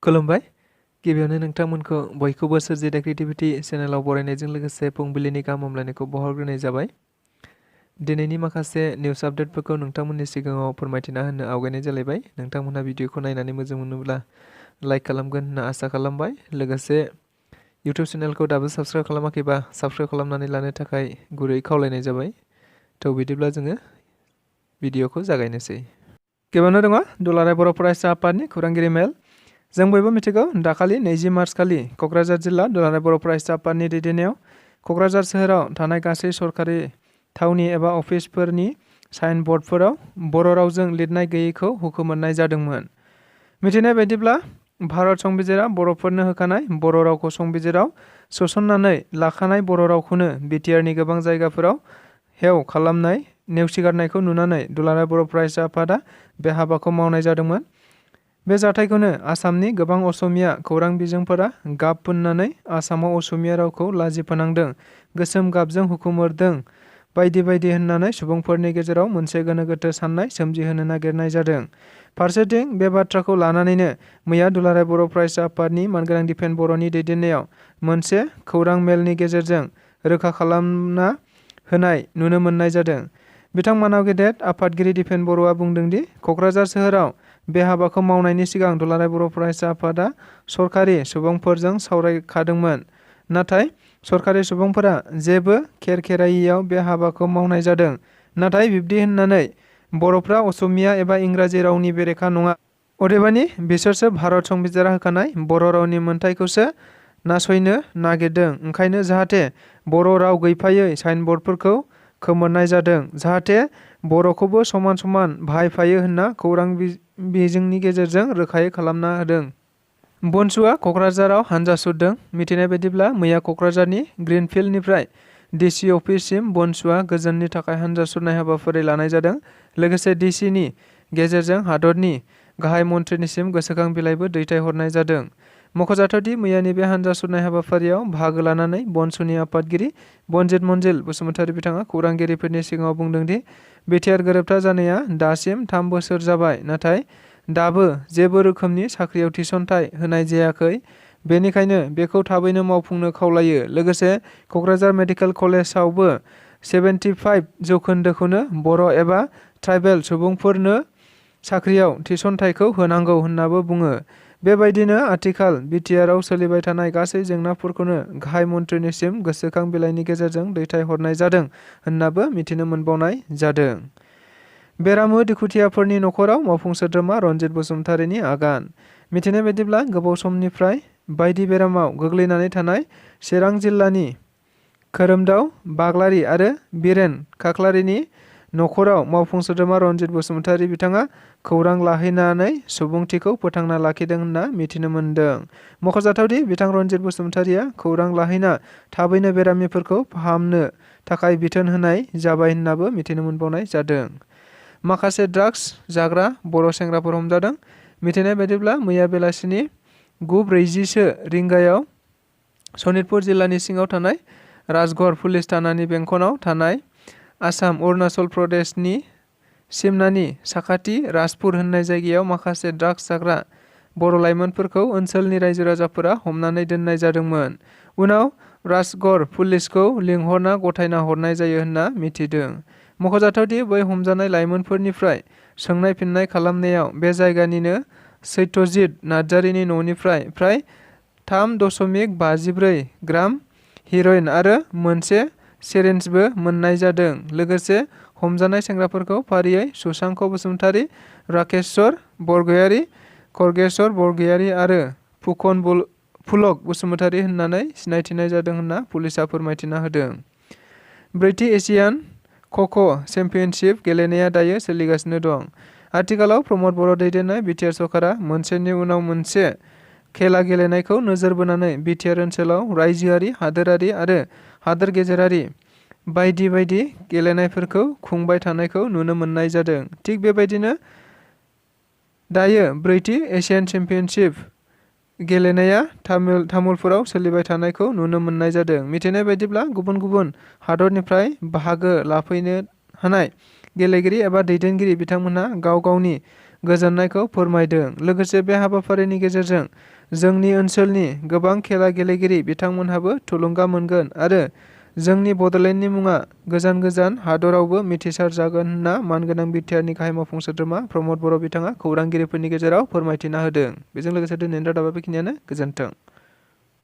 खुलुमबाय। गिबियावनो नोंथांमोनखौ बयखौबो सोरजिदा क्रिएटिभिटी चेनेलाव बरायनायजों लोगोसे फुंबिलिनि गाहाम हामलायनायखौ बावहरग्रोनाय जाबाय। दिनैनि माखासे निउस आपडेटफोरखौ नोंथांमोननि सिगाङाव फोरमायथिना होनो आवगायनाय जालायबाय। नोंथांमोनहा भिडिअखौ नायनानै मोजां मोनोब्ला लाइक खालामगोन होनना आसा खालामबाय। लोगोसे इउटिउब चेनेलखौ दाबो साबस्क्राइब खालामाखैबा साबस्क्राइब खालामनानै लानो थाखाय गुरै खावलायनाय जाबाय। थ' बिदिब्ला जोङो भिडिअखौ जागायनोसै। गिबियावनो दङ दुलाराय बर' फरायसा आफादनि खौरांगिरि मेल। जों बयबो मिथिगौ दाखालि 20 मार्च खालि क'क्राझार जिल्ला दुलाराय बर' फरायसा आफादनि दैदेननायाव क'क्राझार सोहोराव थानाय गासै सरकारि थावनि एबा अफिसफोरनि साइन बर्डफोराव बर' रावजों लिरनाय गैयैखौ हुखुम मोननाय जादोंमोन। मिथिनाय बायदिब्ला भारत संबिजिरा बर'फोरनो होखानाय बर' रावखौ संबिजिराव सोसननानै लाखानाय बर' रावखौनो बिटिआरनि गोबां जायगाफोराव हेव खालामनाय नेवसिगारनायखौ नुनानै दुलाराय बर' फरायसा आफादा बे हाबाखौ मावनाय जादोंमोन। बे जाथायखौनो आसामनि गोबां असमिया खौरां बिजोंफोरा गाब फुननानै आसामाव असमिया रावखौ लाजि फोनांदों, गोसोम गाबजों हुखुमोरदों बायदि बायदि होननानै सुबुंफोरनि गेजेराव मोनसे गोनो गोथो साननाय सोमजिहोनो नागिरनाय जादों। फारसेथिं बे बाथ्राखौ लानानैनो मैया दुलाराय बर' फरायसा आफादनि मानगोनां दिपेन बर'नि दैदेननायाव मोनसे खौरां मेलनि गेजेरजों रोखा खालामना होनाय नुनो मोननाय जादों। बिथां मानाव गेदेर आफादगिरि दिपेन बर'आ बुंदोंदि क'क्राझार सोहोराव बे हाबाखौ मावनायनि सिगां दुलाराय बर' फरायसा आफादा सरकारि सुबुंफोरजों सावरायखादोंमोन। नाथाय सरकारि सुबुंफोरा जेबो खेरखेरायैयाव बे हाबाखौ मावनाय जादों। नाथाय बिब्दि होननानै बर'फ्रा असमिया एबा इंराजि रावनि बेरेखा नङा। अदेबानि बिसोरसो भारत संबिजिरा होखानाय बर' रावनि मोनथायखौसो नासयनो नागिरदों। ओंखायनो जाहाथे बर' राव गैफायै साइनबर्डफोरखौ खोमोरनाय जादों, जाहाथे बर'खौबो समान समान बाहायफायो होनना खौरां बिजोंनि गेजेरजों रोखायै खालामना होदों। BoNSUआ क'क्राझाराव हानजा सुरदों। मिथिनाय बायदिब्ला मैया क'क्राझारनि ग्रिनफिल्डनिफ्राय डिसि अफिससिम BoNSUआ गोजोननि थाखाय हानजा सुरनाय हाबाफारि लानाय जादों। लोगोसे डिसिनि गेजेरजों हादरनि गाहाय मन्थ्रिनिसिम गोसोखां बिलाइबो दैथायहरनाय जादों। मख'जाथावदि मैयानि बे हानजा सुरनाय हाबाफारियाव बाहागो लानानै BoNSUनि आफादगिरि बनजित मन्जिल बसुमतारी बिथाङा खौरांगिरिफोरनि सिगाङाव बुंदोंदि बिटिआर गोरोबथा जानाया दासिम 3 बोसोर जाबाय, नाथाय दाबो जेबो रोखोमनि साख्रियाव थिसनथाइ होनाय जायाखै। बेनिखायनो बेखौ थाबैनो मावफुंनो खावलायो। लोगोसे क'क्राझार मेडिकेल कलेजावबो 75% बर' एबा ट्राइबेल सुबुंफोरनो साख्रियाव थिसनथाइखौ होनांगौ होननाबो बुङो। बेबायदिनो आथिखाल बिटिआरआव सोलिबाय थानाय गासै जेंनाफोरखौनो गाहाय मन्थ्रिनिसिम गोसोखां बिलाइनि गेजेरजों दैथायहरनाय जादों होननाबो मिथिनो मोनबावनाय जादों। बेरामो दुखुथियाफोरनि न'खराव मावफुं सोद्रोमा रनजित बसुमतारीनि आगान। मिथिनाय बायदिब्ला गोबाव समनिफ्राय बायदि बेरामाव गोग्लैनानै थानाय चिरां जिल्लानि खोरोमदाव बाग्लारि आरो बिरेन खाख्लारिनि न'खराव मावफुं सोद्रोमा रनजित बसुमतारी बिथाङा खौरां लाहैनानै सुबुंथिखौ फोथांना लाखिदों होनना मिथिनो मोन्दों। मख'जाथावदि बिथां रनजित बसुमतारीया खौरां लाहैना थाबैनो बेरामिफोरखौ फाहामनो थाखाय बिथोन होनाय जाबाय होननाबो मिथिनो मोनबावनाय जादों। माखासे ड्राग्स जाग्रा बर' सेंग्राफोर हमजादों। मिथिनाय बायदिब्ला मैया बेलासिनि 9:40 रिंगायाव सनितपुर जिल्लानि सिङाव थानाय राजगड़ पुलिस थानानि बेंखनाव थानाय आसाम अरुणाचल प्रदेशनि सिमनानि साखाथि राजपुर होननाय जायगायाव माखासे ड्राग्स जाग्रा बर' लाइमोनफोरखौ ओनसोलनि रायजो राजाफोरा हमनानै दोननाय जादोंमोन। उनाव राजगड़ पुलिसखौ लिंहरना गथायना हरनाय जायो होनना मिथिदों। मख'जाथावदि बै हमजानाय लाइमोनफोरनिफ्राय सोंनाय फिननाय खालामनायाव बे जायगानिनो सत्यजित नार्जारिनि न'निफ्राय फ्राय 3.54 ग्राम हेर'इन आरो मोनसे सिरिन्जबो मोननाय जादों। लोगोसे हमजानाय सेंग्राफोरखौ फारियै सुशांक बसुमतारी, राकेश्वर बरगयारी, खर्गेश्वर बरगयारी आरो फुलक बसुमतारी होननानै सिनायथिनाय जादों होनना पुलिसआ फोरमायथिना होदों। 4थि एशियान ख'ख' चेम्पियनशिप गेलेनाया दायो सोलिगासिनो दं। आथिखालाव प्रमद बर' दैदेननाय बिटिआर सरकारा मोनसेनि उनाव मोनसे खेला गेलेनायखौ नोजोर बोनानै बिटिआर ओनसोलाव रायजोआरि, हादोरारि आरो हादोर गेजेरारि बायदि बायदि गेलेनायफोरखौ खुंबाय थानायखौ नुनो मोननाय जादों। थिग बेबायदिनो दायो 4थि एशियान चेम्पियनशिप गेलेनाया तामुलपुराव सोलिबाय थानायखौ नुनो मोननाय जादों। मिथिनाय बायदिब्ला गुबुन गुबुन हादरनिफ्राय बाहागो लाफैनो हानाय गेलेगिरि एबा दैदेनगिरि बिथांमोनहा गाव गावनि गोजोननायखौ फोरमायदों। लोगोसे बे हाबाफारिनि गेजेरजों जोंनि ओनसोलनि गोबां खेला गेलेगिरि बिथांमोनहाबो थुलुंगा मोनगोन आरो जोंनि बड'लेण्डनि मुङा गोजान गोजान हादरावबो मिथिसार जागोन होनना मानगोनां बिटिआरनि गाहाय मावफुं सोद्रोमा प्रमद बर' बिथाङा खौरांगिरिफोरनि गेजेराव फोरमायथिना होदों। बेजों लोगोसे दिनैनि रादाबा बेखिनियानो। गोजोन्थों।